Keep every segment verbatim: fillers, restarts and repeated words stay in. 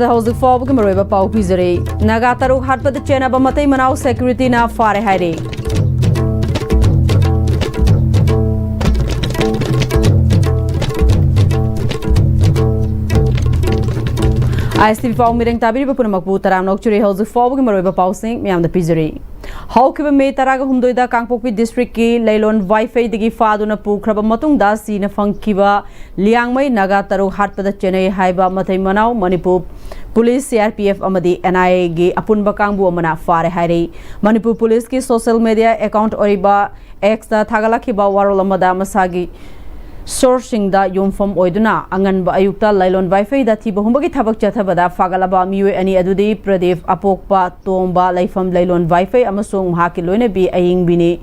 ꯍꯧꯖꯤꯛ ꯐꯥꯎꯕꯒꯤ ꯃꯔꯨꯑꯣꯏꯕ ꯄꯥꯎ ꯄꯤꯖꯔꯤ꯫ ꯅꯥꯒꯥ ꯇꯔꯨꯛ ꯍꯥꯠꯄꯗ ꯆꯦꯟꯅꯕ ꯃꯇꯩ ꯃꯅꯥꯎ security ꯅ ꯐꯥꯔꯦ ꯍꯥꯏꯔꯦ꯫ ISTV ꯄꯥꯎ ꯃꯤꯔꯦꯡ ꯇꯥꯕꯤꯔꯤꯕ ꯄꯨꯝꯅꯃꯛꯄꯨ ꯇꯔꯥꯝꯅ ꯑꯣꯛꯆꯔꯤ꯫ ꯍꯧꯖꯤꯛ ꯐꯥꯎꯕꯒꯤ ꯃꯔꯨꯑꯣꯏꯕ ꯄꯥꯎꯁꯤꯡ ꯃꯌꯥꯝꯗ ꯄꯤꯖꯔꯤ꯫ ꯍꯧꯈꯤꯕ ꯃꯦ ꯇꯔꯥꯒ ꯍꯨꯝꯗꯣꯏꯗ ꯀꯥꯡꯄꯣꯛꯄꯤ district ꯀꯤ ꯂꯩꯂꯣꯟ ꯋꯥꯏꯐꯩꯗꯒꯤ ꯐꯥꯗꯨꯅ ꯄꯨꯈ꯭ꯔꯕ ꯃꯇꯨꯡꯗ ꯁꯤꯅ ꯐꯪꯈꯤꯕ ꯂꯤꯌꯥꯡꯃꯩ ꯅꯥꯒꯥ ꯇꯔꯨꯛ ꯍꯥꯠꯄꯗ ꯆꯦꯟꯅꯩ ꯍꯥꯏꯕ ꯃꯇꯩ ꯃꯅꯥꯎ ꯃꯅꯤꯄꯨꯔ ꯄꯨꯂꯤꯁ, CRPF ꯑꯃꯗꯤ NIA ꯒꯤ ꯑꯄꯨꯟꯕ ꯀꯥꯡꯕꯨ ꯑꯃꯅ ꯐꯥꯔꯦ ꯍꯥꯏꯔꯤ꯫ ꯃꯅꯤꯄꯨꯔ ꯄꯨꯂꯤꯁꯀꯤ social media account ꯑꯣꯏꯔꯤꯕ X ꯇ ꯊꯥꯒꯠꯂꯛꯈꯤꯕ ꯋꯥꯔꯣꯜ ꯑꯃꯗ ꯃꯁꯥꯒꯤ source ꯁꯤꯡꯗ ꯌꯨꯝꯐꯝ ꯑꯣꯏꯗꯨꯅ ꯑꯉꯟꯕ ꯑꯌꯨꯛꯇ ꯂꯩꯂꯣꯟ ꯋꯥꯏꯐꯩꯗ ꯊꯤꯕ ꯍꯨꯝꯕꯒꯤ ꯊꯕꯛ ꯆꯠꯊꯕꯗ ꯐꯥꯒꯠꯂꯕ ꯃꯤꯑꯣꯏ ꯑꯅꯤ ꯑꯗꯨꯗꯤ ꯄ꯭ꯔꯗꯤꯞ ꯑꯄꯣꯛꯄ ꯇꯣꯝꯕ ꯂꯩꯐꯝ ꯂꯩꯂꯣꯟ ꯋꯥꯏꯐꯩ ꯑꯃꯁꯨꯡ ꯃꯍꯥꯛꯀꯤ ꯂꯣꯏꯅꯕꯤ ꯑꯌꯤꯡꯕꯤꯅꯤ꯫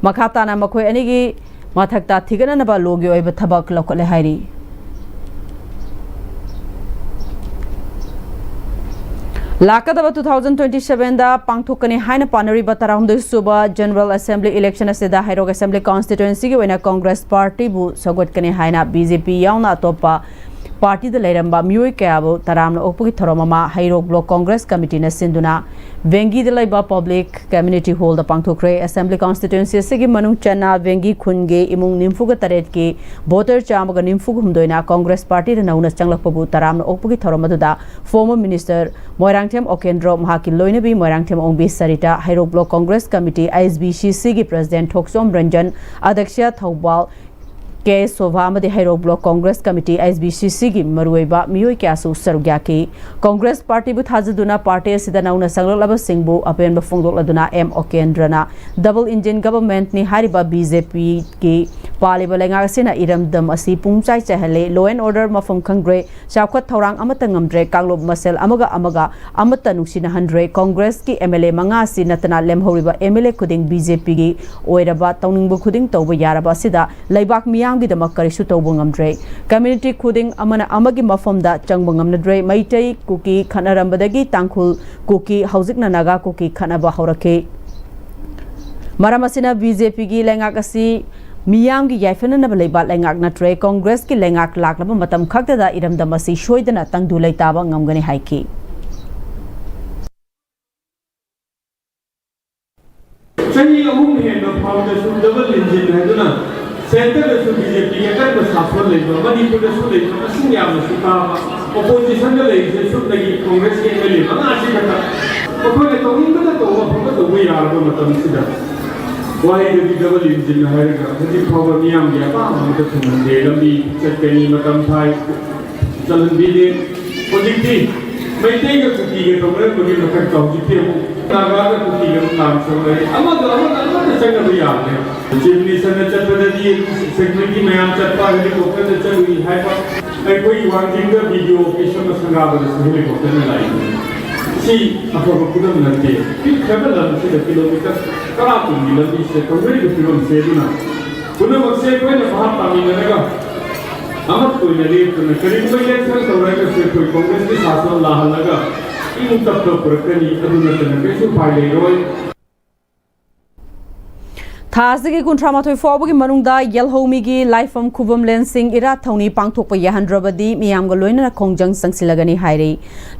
ꯃꯈꯥ ꯇꯥꯅ ꯃꯈꯣꯏ ꯑꯅꯤꯒꯤ ꯃꯊꯛꯇ ꯊꯤꯒꯠꯅꯅꯕ ꯂꯣꯒꯤ ꯑꯣꯏꯕ ꯊꯕꯛ ꯂꯧꯈꯠꯂꯦ ꯍꯥꯏꯔꯤ꯫ ꯂꯥꯛꯀꯗꯕ two thousand twenty seven ꯗ ꯄꯥꯡꯊꯣꯛꯀꯅꯤ ꯍꯥꯏꯅ ꯄꯥꯅꯔꯤꯕ ꯇꯔꯥꯍꯨꯝꯗꯣꯏ ꯁꯨꯕ General Assembly election ꯑꯁꯤꯗ ꯍꯩꯔꯣꯛ Assembly Constituency ꯒꯤ ꯑꯣꯏꯅ Congress Party ꯕꯨ ꯁꯧꯒꯠꯀꯅꯤ ꯍꯥꯏꯅ BJP ꯌꯥꯎꯅ ꯑꯇꯣꯞꯄ party ꯗ ꯂꯩꯔꯝꯕ ꯃꯤꯑꯣꯏ ꯀꯌꯥꯕꯨ ꯇꯔꯥꯝꯅ ꯑꯣꯛꯄꯒꯤ ꯊꯧꯔꯝ ꯑꯃ ꯍꯩꯔꯣꯛ Block Congress Committee ꯅ ꯁꯤꯟꯗꯨꯅ ꯚꯦꯡꯒꯤꯗ ꯂꯩꯕ Public Community Hall ꯗ ꯄꯥꯡꯊꯣꯛꯈ꯭ꯔꯦ꯫ Assembly Constituency ꯑꯁꯤꯒꯤ ꯃꯅꯨꯡ ꯆꯟꯅ ꯚꯦꯡꯒꯤ ꯈꯨꯟꯒꯤ ꯏꯃꯨꯡ ꯅꯤꯐꯨꯒ ꯇꯔꯦꯠꯀꯤ voter ꯆꯥꯝꯃꯒ ꯅꯤꯐꯨ ꯍꯨꯝꯗꯣꯏꯅ Congress Party ꯗ ꯅꯧꯅ ꯆꯪꯂꯛꯄꯕꯨ ꯇꯔꯥꯝꯅ ꯑꯣꯛꯄꯒꯤ ꯊꯧꯔꯝ ꯑꯗꯨꯗ former minister ꯃꯣꯏꯔꯥꯡꯊꯦꯝ ꯑꯣꯀꯦꯟꯗ꯭ꯔꯣ, ꯃꯍꯥꯛꯀꯤ ꯂꯣꯏꯅꯕꯤ ꯃꯣꯏꯔꯥꯡꯊꯦꯝ ꯑꯣꯡꯕꯤ ꯁꯔꯤꯇꯥ, ꯍꯩꯔꯣꯛ Block Congress Committee, IBCC ꯒꯤ President ꯊꯣꯛꯆꯣꯝ ꯔꯟꯖꯟ, ꯑꯗ꯭ꯌꯛꯁ ꯊꯧꯕꯥꯜ ꯀꯦ ꯁꯣꯚꯥ ꯑꯃꯗꯤ ꯍꯩꯔꯣꯛ Block Congress Committee, IBCC ꯒꯤ ꯃꯔꯨꯑꯣꯏꯕ ꯃꯤꯑꯣꯏ ꯀꯌꯥꯁꯨ ꯁꯔꯨꯛ ꯌꯥꯈꯤ꯫ Congress Party ꯕꯨ ꯊꯥꯖꯗꯨꯅ party ꯑꯁꯤꯗ ꯅꯧꯅ ꯆꯪꯂꯛꯂꯕꯁꯤꯡꯕꯨ ꯑꯄꯦꯟꯕ ꯐꯣꯡꯗꯣꯛꯂꯗꯨꯅ ꯑꯦꯝ ꯑꯣꯀꯦꯟꯗ꯭ꯔꯅ double engine government ꯅꯤ ꯍꯥꯏꯔꯤꯕ BJP ꯒꯤ ꯄꯥꯜꯂꯤꯕ ꯂꯩꯉꯥꯛ ꯑꯁꯤꯅ ꯏꯔꯝꯗꯝ ꯑꯁꯤ ꯄꯨꯡꯆꯥꯏ ꯆꯥꯏꯍꯜꯂꯦ, law and order ꯃꯐꯝ ꯈꯪꯗ꯭ꯔꯦ, ꯆꯥꯎꯈꯠ ꯊꯧꯔꯥꯡ ꯑꯃꯠꯇ ꯉꯝꯗ꯭ꯔꯦ, ꯀꯥꯡꯂꯨꯞ ꯃꯁꯦꯜ ꯑꯃꯒ ꯑꯃꯒ ꯑꯃꯠꯇ ꯅꯨꯡꯁꯤꯅꯍꯟꯗ꯭ꯔꯦ꯫ Congress ꯀꯤ MLA ꯃꯉꯥ ꯑꯁꯤ ꯅꯠꯇꯅ ꯂꯦꯝꯍꯧꯔꯤꯕ MLA ꯈꯨꯗꯤꯡ BJP ꯒꯤ ꯑꯣꯏꯔꯕ, ꯇꯧꯅꯤꯡꯕ ꯈꯨꯗꯤꯡ ꯇꯧꯕ ꯌꯥꯔꯕ ꯑꯁꯤꯗ ꯂꯩꯕꯥꯛ ꯃꯤꯌꯥꯝꯒꯤꯗꯃꯛ ꯀꯔꯤꯁꯨ ꯇꯧꯕ ꯉꯝꯗ꯭ꯔꯦ꯫ Community ꯈꯨꯗꯤꯡ ꯑꯃꯅ ꯑꯃꯒꯤ ꯃꯐꯝꯗ ꯆꯪꯕ ꯉꯝꯅꯗ꯭ꯔꯦ꯫ ꯃꯩꯇꯩ ꯀꯨꯀꯤ ꯈꯠꯅꯔꯝꯕꯗꯒꯤ ꯇꯥꯡꯈꯨꯜ ꯀꯨꯀꯤ, ꯍꯧꯖꯤꯛꯅ ꯅꯥꯒꯥ ꯀꯨꯀꯤ ꯈꯠꯅꯕ ꯍꯧꯔꯛꯈꯤ꯫ ꯃꯔꯝ ꯑꯁꯤꯅ BJP ꯒꯤ ꯂꯩꯉꯥꯛ ꯑꯁꯤ ꯃꯤꯌꯥꯝꯒꯤ ꯌꯥꯏꯐꯅꯅꯕ ꯂꯩꯕ ꯂꯩꯉꯥꯛ ꯅꯠꯇ꯭ꯔꯦ, ꯀꯣꯡꯒ꯭ꯔꯦꯁꯀꯤ ꯂꯩꯉꯥꯛ ꯂꯥꯛꯂꯕ ꯃꯇꯝ ꯈꯛꯇꯗ ꯏꯔꯝꯗꯝ ꯑꯁꯤ ꯁꯣꯏꯗꯅ ꯇꯪꯗꯨ ꯂꯩꯇꯥꯕ ꯉꯝꯒꯅꯤ ꯍꯥꯏꯈꯤ꯫ ꯆꯍꯤ ꯑꯍꯨꯝ ꯍꯦꯟꯕ ꯐꯥꯎꯗꯁꯨ ꯗꯕꯜ ꯏꯟꯖꯤꯟ ꯍꯥꯏꯗꯨꯅ ꯁꯦꯟꯇꯔꯗꯁꯨ ꯕꯤ ꯖꯦ ꯄꯤ ꯑꯀꯟꯕ ꯁꯥꯁꯣꯟ ꯂꯩꯕ, ꯃꯅꯤꯄꯨꯔꯗꯁꯨ ꯂꯩꯕ, ꯃꯁꯤꯡ ꯌꯥꯝꯅꯁꯨ ꯇꯥꯕ, ꯑꯣꯄꯣꯖꯤꯁꯟꯗ ꯂꯩꯔꯤꯁꯦ ꯁꯨꯞꯅꯒꯤ ꯀꯣꯡꯒ꯭ꯔꯦꯁꯀꯤ ꯑꯦꯝ ꯑꯦꯜ ꯑꯦ ꯃꯉꯥꯁꯤ ꯈꯛꯇ꯫ ꯃꯈꯣꯏꯅ ꯇꯧꯅꯤꯡꯕꯗ ꯇꯧꯕ, ꯑꯐꯕ ꯇꯧꯕ ꯌꯥꯔꯕ ꯃꯇꯝꯁꯤꯗ ꯋꯥꯍꯩꯗꯗꯤ ꯗꯕꯜ ꯏꯟꯖꯤꯟ ꯍꯥꯏꯔꯒ ꯍꯧꯖꯤꯛ ꯐꯥꯎꯕ ꯃꯤꯌꯥꯝꯒꯤ ꯑꯄꯥꯝꯕ ꯑꯃꯠꯇ ꯊꯨꯡꯍꯟꯗꯦ꯫ ꯂꯝꯕꯤ ꯆꯠꯀꯅꯤ, ꯃꯇꯝ ꯊꯥꯏ, ꯆꯜꯍꯟꯕꯤꯗꯦ꯫ ꯍꯧꯖꯤꯛꯇꯤ ꯃꯩꯇꯩꯒ ꯀꯨꯀꯤꯒ ꯇꯧꯅꯔꯝꯕꯒꯤ ꯃꯊꯛꯇ ꯍꯧꯖꯤꯛꯇꯤ ꯑꯃꯨꯛ ꯅꯥꯒꯥꯒ ꯀꯨꯀꯤꯒ ꯑꯃꯨꯛ ꯂꯥꯟ ꯁꯣꯛꯅꯔꯦ꯫ ꯑꯃꯒ ꯑꯃꯒ ꯑꯃꯠꯇ ꯆꯪꯅꯕ ꯌꯥꯗ꯭ꯔꯦ꯫ ꯆꯤꯐ ꯃꯤꯅꯤꯁꯇꯔꯅ ꯆꯠꯄꯗꯗꯤ ꯁꯦꯀ꯭ꯌꯨꯔꯤꯇꯤ ꯃꯌꯥꯝ ꯆꯠꯄ, ꯍꯦꯂꯤꯀꯣꯞꯇꯔꯗ ꯆꯠꯂꯨꯏ ꯍꯥꯏꯕ꯫ ꯑꯩꯈꯣꯏꯒꯤ ꯋꯥꯡꯖꯤꯡꯗ ꯕꯤ ꯗꯤ ꯑꯣ ꯑꯣꯐꯤꯁ ꯑꯃ ꯁꯪꯒꯥꯕꯗꯁꯨ ꯍꯦꯂꯤꯀꯣꯞꯇꯔꯅ ꯂꯥꯛꯏ꯫ ꯁꯤ ꯑꯐꯕ ꯈꯨꯗꯝ ꯅꯠꯇꯦ꯫ ꯄꯤꯛꯈ꯭ꯔꯕ ꯂꯝꯁꯤꯗ ꯀꯤꯂꯣꯃꯤꯇꯔ ꯇꯔꯥ ꯀꯨꯟꯒꯤ ꯂꯝꯕꯤꯁꯤꯗ ꯇꯧꯅꯔꯤꯕ ꯐꯤꯕꯝꯁꯦ꯫ ꯑꯗꯨꯅ ꯄꯨꯝꯅꯃꯛꯁꯦ ꯑꯩꯈꯣꯏꯅ ꯚꯥꯞ ꯇꯥꯃꯤꯟꯅꯔꯒ ꯑꯃꯠꯇ ꯑꯣꯏꯅ ꯂꯦꯞꯇꯨꯅ ꯀꯔꯤꯒꯨꯝꯕ ꯏꯂꯦꯛꯁꯟ ꯇꯧꯔꯒꯁꯨ ꯑꯩꯈꯣꯏ ꯀꯣꯡꯒ꯭ꯔꯦꯁꯀꯤ ꯁꯥꯁꯟ ꯂꯥꯛꯍꯜꯂꯒ ꯏꯪ ꯇꯞꯄ ꯄꯨꯔꯛꯀꯅꯤ꯫ ꯑꯗꯨ ꯅꯠꯇꯅ ꯀꯔꯤꯁꯨ ꯎꯄꯥꯏ ꯂꯩꯔꯣꯏ꯫ ꯊꯥ ꯑꯁꯤꯒꯤ ꯀꯨꯟꯊ꯭ꯔꯥ ꯃꯥꯊꯣꯏ ꯐꯥꯎꯕꯒꯤ ꯃꯅꯨꯡꯗ ꯌꯦꯜꯍꯧꯃꯤꯒꯤ ꯂꯥꯏꯐꯝ ꯈꯨꯕꯝꯂꯦꯟꯁꯤꯡ ꯏꯔꯥꯠ ꯊꯧꯅꯤ ꯄꯥꯡꯊꯣꯛꯄ ꯌꯥꯍꯟꯗ꯭ꯔꯕꯗꯤ ꯃꯤꯌꯥꯝꯒ ꯂꯣꯏꯅꯅ ꯈꯣꯡꯖꯪ ꯆꯪꯁꯤꯜꯂꯒꯅꯤ ꯍꯥꯏꯔꯤ꯫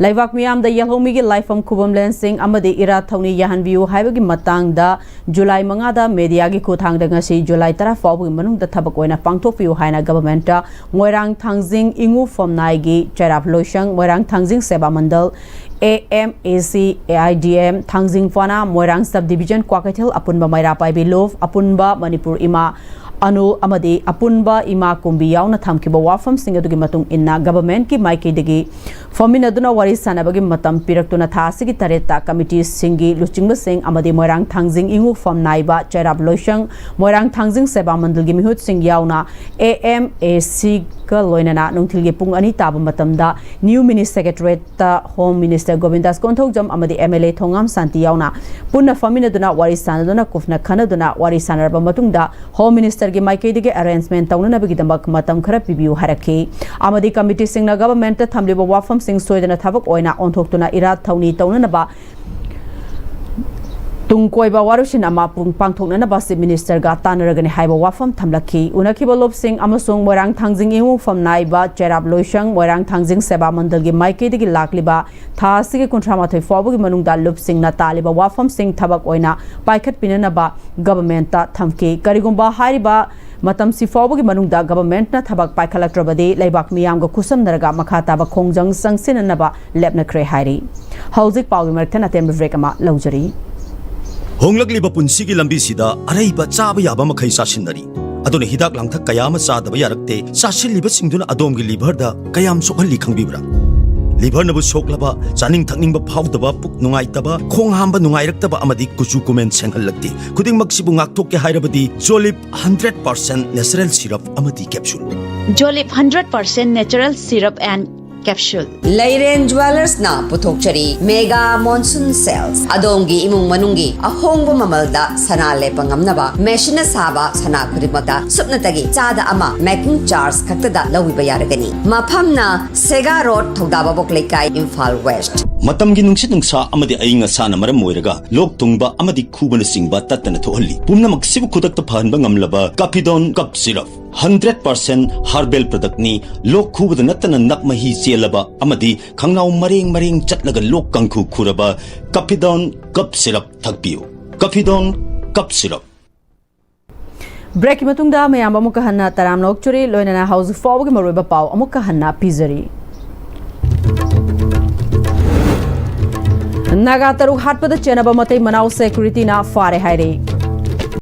ꯂꯩꯕꯥꯛ ꯃꯤꯌꯥꯝꯗ ꯌꯦꯜꯍꯧꯃꯤꯒꯤ ꯂꯥꯏꯐꯝ ꯈꯨꯕꯝꯂꯦꯟꯁꯤꯡ ꯑꯃꯗꯤ ꯏꯔꯥꯠ ꯊꯧꯅꯤ ꯌꯥꯍꯟꯕꯤꯌꯨ ꯍꯥꯏꯕꯒꯤ ꯃꯇꯥꯡꯗ ꯖꯨꯂꯥꯏ ꯃꯉꯥꯗ ꯃꯦꯗꯤꯌꯥꯒꯤ ꯈꯨꯠꯊꯥꯡꯗ ꯉꯁꯤ ꯖꯨꯂꯥꯏ ꯇꯔꯥ ꯐꯥꯎꯕꯒꯤ ꯃꯅꯨꯡꯗ ꯊꯕꯛ ꯑꯣꯏꯅ ꯄꯥꯡꯊꯣꯛꯄꯤꯌꯨ ꯍꯥꯏꯅ ꯒꯚꯔꯟꯃꯦꯟꯠꯇ ꯃꯣꯏꯔꯥꯡ ꯊꯥꯡꯖꯤꯡ ꯏꯉꯨ ꯐꯝꯅꯥꯏꯒꯤ ꯆꯩꯔꯥꯞ ꯂꯣꯏꯁꯪ, ꯃꯣꯏꯔꯥꯡ ꯊꯥꯡꯖꯤꯡ ꯁꯦꯕꯥ ꯃꯟꯗꯜ, ꯑꯦ ꯑꯦꯝ ꯑꯦ ꯁꯤ, ꯑꯦ ꯑꯥꯏ ꯗꯤ ꯑꯦꯝ, ꯊꯥꯡꯖꯤꯡ ꯐꯥꯅꯥ, ꯃꯣꯏꯔꯥꯡ ꯁꯕ ꯗꯤꯕꯤꯖꯟ, ꯀ꯭ꯋꯥꯀꯩꯊꯦꯜ ꯑꯄꯨꯟꯕ ꯃꯩꯔꯥ ꯄꯥꯏꯕꯤ ꯂꯨꯞ, ꯑꯄꯨꯟꯕ ꯃꯅꯤꯄꯨꯔ ꯏꯃꯥ ꯑꯅꯨ ꯑꯃꯗꯤ ꯑꯄꯨꯟꯕ ꯏꯃꯥ ꯀꯨꯝꯕꯤ ꯌꯥꯎꯅ ꯊꯝꯈꯤꯕ ꯋꯥꯐꯝꯁꯤꯡ ꯑꯗꯨꯒꯤ ꯃꯇꯨꯡ ꯏꯟꯅ ꯒꯚꯔꯟꯃꯦꯟꯠꯀꯤ ꯃꯥꯏꯀꯩꯗꯒꯤ ꯐꯝꯃꯤꯟꯅꯗꯨꯅ ꯋꯥꯔꯤ ꯁꯥꯟꯅꯕꯒꯤ ꯃꯇꯝ ꯄꯤꯔꯛꯇꯨꯅ ꯊꯥ ꯑꯁꯤꯒꯤ ꯇꯔꯦꯠꯇ ꯀꯃꯤꯇꯤꯁꯤꯡꯒꯤ ꯂꯨꯆꯤꯡꯕꯁꯤꯡ ꯑꯃꯗꯤ ꯃꯣꯏꯔꯥꯡ ꯊꯥꯡꯖꯤꯡ ꯏꯉꯨ ꯐꯝꯅꯥꯏꯕ ꯆꯩꯔꯥꯞ ꯂꯣꯏꯁꯪ, ꯃꯣꯏꯔꯥꯡ ꯊꯥꯡꯖꯤꯡ ꯁꯦꯕꯥ ꯃꯟꯗꯜꯒꯤ ꯃꯤꯍꯨꯠꯁꯤꯡ ꯌꯥꯎꯅ ꯑꯦ ꯑꯦꯝ ꯑꯦ ꯁꯤꯒ ꯂꯣꯏꯅꯅ ꯅꯨꯡꯊꯤꯜꯒꯤ ꯄꯨꯡ ꯑꯅꯤ ꯇꯥꯕ ꯃꯇꯝꯗ ꯅ꯭ꯌꯨ ꯃꯤꯅꯤ ꯁꯦꯀ꯭ꯔꯦꯇꯔꯤꯌꯦꯠꯇ ꯍꯣꯝ ꯃꯤꯅꯤꯁꯇꯔ ꯒꯣꯕꯤꯟꯗꯥꯁ ꯀꯣꯟꯊꯧꯖꯝ ꯑꯃꯗꯤ ꯑꯦꯝ ꯑꯦꯜ ꯑꯦ ꯊꯣꯉꯥꯝ ꯁꯥꯟꯇꯤ ꯌꯥꯎꯅ ꯄꯨꯟꯅ ꯐꯝꯃꯤꯟꯅꯗꯨꯅ ꯋꯥꯔꯤ ꯁꯥꯟꯅꯗꯨꯅ ꯀꯨꯞꯅ ꯈꯟꯅꯗꯨꯅ ꯋꯥꯔꯤ ꯁꯥꯟꯅꯔꯕ ꯃꯇꯨꯡꯗ ꯍꯣꯝ ꯃꯤꯅꯤꯁꯇꯔꯒꯤ ꯃꯥꯏꯀꯩꯗꯒꯤ ꯑꯦꯔꯦꯟꯖꯃꯦꯟꯠ ꯇꯧꯅꯅꯕꯒꯤꯗꯃꯛ ꯃꯇꯝ ꯈꯔ ꯄꯤꯕꯤꯌꯨ ꯍꯥꯏꯔꯛꯈꯤ꯫ ꯑꯃꯗꯤ ꯀꯃꯤꯇꯤꯁꯤꯡꯅ ꯒꯚꯔꯟꯃꯦꯟꯠꯇ ꯊꯝꯂꯤꯕ ꯋꯥꯐꯝꯁꯤꯡ ꯁꯣꯏꯗꯅ ꯊꯕꯛ ꯑꯣꯏꯅ ꯑꯣꯟꯊꯣꯛꯇꯨꯅ ꯏꯔꯥꯠ ꯊꯧꯅꯤ ꯇꯧꯅꯅꯕ ꯇꯨꯡ ꯀꯣꯏꯕ ꯋꯥꯔꯣꯏꯁꯤꯟ ꯑꯃ ꯄꯨꯡ ꯄꯥꯡꯊꯣꯛꯅꯅꯕ Chief Minister ꯒ ꯇꯥꯟꯅꯔꯒꯅꯤ ꯍꯥꯏꯕ ꯋꯥꯐꯝ ꯊꯝꯂꯛꯈꯤ꯫ ꯎꯅꯈꯤꯕ ꯂꯨꯞꯁꯤꯡ ꯑꯃꯁꯨꯡ ꯃꯣꯏꯔꯥꯡ ꯊꯥꯡꯖꯤꯡ ꯏꯃꯨꯡ ꯐꯝ ꯅꯥꯏꯕ ꯆꯩꯔꯥꯞ ꯂꯣꯏꯁꯪ ꯃꯣꯏꯔꯥꯡ ꯊꯥꯡꯖꯤꯡ ꯁꯦꯕꯥ ꯃꯟꯗꯜꯒꯤ ꯃꯥꯏꯀꯩꯗꯒꯤ ꯂꯥꯛꯂꯤꯕ ꯊꯥ ꯑꯁꯤꯒꯤ ꯀꯨꯟꯊ꯭ꯔꯥ ꯃꯥꯊꯣꯏ ꯐꯥꯎꯕꯒꯤ ꯃꯅꯨꯡꯗ ꯂꯨꯞꯁꯤꯡꯅ ꯇꯥꯜꯂꯤꯕ ꯋꯥꯐꯝꯁꯤꯡ ꯊꯕꯛ ꯑꯣꯏꯅ ꯄꯥꯏꯈꯠꯄꯤꯅꯅꯕ government ꯇ ꯊꯝꯈꯤ꯫ ꯀꯔꯤꯒꯨꯝꯕ ꯍꯥꯏꯔꯤꯕ ꯃꯇꯝꯁꯤ ꯐꯥꯎꯕꯒꯤ ꯃꯅꯨꯡꯗ government ꯅ ꯊꯕꯛ ꯄꯥꯏꯈꯠꯂꯛꯇ꯭ꯔꯕꯗꯤ ꯂꯩꯕꯥꯛ ꯃꯤꯌꯥꯝꯒ ꯈꯨꯠꯁꯝꯅꯔꯒ ꯃꯈꯥ ꯇꯥꯕ ꯈꯣꯡꯖꯪ ꯆꯪꯁꯤꯟꯅꯅꯕ ꯂꯦꯞꯅꯈ꯭ꯔꯦ ꯍꯥꯏꯔꯤ꯫ ꯍꯧꯖꯤꯛ ꯄꯥꯎꯒꯤ ꯃꯔꯛꯇ ꯑꯇꯦꯟꯕ break ꯑꯃ ꯂꯧꯖꯔꯤ꯫ ꯍꯣꯡꯂꯛꯂꯤꯕ ꯄꯨꯟꯁꯤꯒꯤ ꯂꯝꯕꯤꯁꯤꯗ ꯑꯔꯩꯕ ꯆꯥꯕ ꯌꯥꯕ ꯃꯈꯩ ꯆꯥꯁꯤꯟꯅꯔꯤ꯫ ꯑꯗꯨꯅ ꯍꯤꯗꯥꯛ ꯂꯥꯡꯊꯛ ꯀꯌꯥ ꯑꯃ ꯆꯥꯗꯕ ꯌꯥꯔꯛꯇꯦ꯫ ꯆꯥꯁꯤꯜꯂꯤꯕꯁꯤꯡꯗꯨꯅ ꯑꯗꯣꯝꯒꯤ liver ꯗ ꯀꯌꯥꯝ ꯁꯣꯛꯍꯜꯂꯤ ꯈꯪꯕꯤꯕ꯭ꯔꯥ? Liver ꯅꯕꯨ ꯁꯣꯛꯂꯕ, ꯆꯥꯅꯤꯡ ꯊꯛꯅꯤꯡꯕ ꯐꯥꯎꯗꯕ, ꯄꯨꯛ ꯅꯨꯡꯉꯥꯏꯇꯕ, ꯈꯣꯡ ꯍꯥꯝꯕ ꯅꯨꯡꯉꯥꯏꯔꯛꯇꯕ ꯑꯃꯗꯤ ꯀꯨꯆꯨ ꯀꯨꯃꯦꯟ ꯁꯦꯡꯍꯜꯂꯛꯇꯦ꯫ ꯈꯨꯗꯤꯡꯃꯛꯁꯤꯕꯨ ꯉꯥꯛꯊꯣꯛꯀꯦ ꯍꯥꯏꯔꯕꯗꯤ Jolib hundred percent natural syrup ꯑꯃꯗꯤ capsule꯫ Jolib hundred percent natural syrup and capsule꯫ ꯂꯩꯔꯦꯟ Jewellers ꯅ ꯄꯨꯊꯣꯛꯆꯔꯤ Mega Monsoon Sales꯫ ꯑꯗꯣꯝꯒꯤ ꯏꯃꯨꯡ ꯃꯅꯨꯡꯒꯤ ꯑꯍꯣꯡꯕ ꯃꯃꯜꯗ ꯁꯅꯥ ꯂꯦꯞꯄ ꯉꯝꯅꯕ machine ꯅ ꯁꯥꯕ ꯁꯅꯥ ꯈꯨꯗꯤꯡꯃꯛꯇ ꯁꯨꯞꯅꯇꯒꯤ ꯆꯥꯗ ꯑꯃ making charge ꯈꯛꯇꯗ ꯂꯧꯕꯤꯕ ꯌꯥꯔꯒꯅꯤ꯫ ꯃꯐꯝꯅ Sega Road, ꯊꯧꯗꯥ ꯚꯥꯕꯣꯛ ꯂꯩꯀꯥꯏ, ꯏꯝꯐꯥꯜ West꯫ ꯃꯇꯝꯒꯤ ꯅꯨꯡꯁꯤꯠ ꯅꯨꯡꯁꯥ ꯑꯃꯗꯤ ꯑꯏꯪ ꯑꯁꯥꯅ ꯃꯔꯝ ꯑꯣꯏꯔꯒ ꯂꯣꯛ ꯊꯨꯡꯕ ꯑꯃꯗꯤ ꯈꯨꯕꯅꯆꯤꯡꯕ ꯇꯠꯇꯅ ꯊꯣꯛꯍꯜꯂꯤ꯫ ꯄꯨꯝꯅꯃꯛꯁꯤꯕꯨ ꯈꯨꯗꯛꯇ ꯐꯍꯟꯕ ꯉꯝꯂꯕ Capidon Cough Syrup꯫ Hundred percent herbal product ꯅꯤ꯫ ꯂꯣꯛ ꯈꯨꯕꯗ ꯅꯠꯇꯅ ꯅꯞ ꯃꯍꯤ ꯆꯦꯜꯂꯕ ꯑꯃꯗꯤ ꯈꯪꯅꯥꯎ ꯃꯔꯦꯡ ꯃꯔꯦꯡ ꯆꯠꯂꯒ ꯂꯣꯛ ꯀꯥꯡꯈꯨ ꯈꯨꯔꯕ Capidon Cough Syrup ꯊꯛꯄꯤꯌꯨ꯫ Capidon Cough Syrup꯫ Break ꯀꯤ ꯃꯇꯨꯡꯗ ꯃꯌꯥꯝ ꯑꯃꯨꯛꯀ ꯍꯟꯅ ꯇꯔꯥꯝꯅ ꯑꯣꯛꯆꯔꯤ, ꯂꯣꯏꯅꯅ ꯍꯧꯖꯤꯛ ꯐꯥꯎꯕꯒꯤ ꯃꯔꯨꯑꯣꯏꯕ ꯄꯥꯎ ꯑꯃꯨꯛꯀ ꯍꯟꯅ ꯄꯤꯖꯔꯤ꯫ ꯅꯥꯒꯥ ꯇꯔꯨꯛ ꯍꯥꯠꯄꯗ ꯆꯦꯟꯅꯕ ꯃꯇꯩ ꯃꯅꯥꯎ security ꯅ ꯐꯥꯔꯦ ꯍꯥꯏꯔꯦ꯫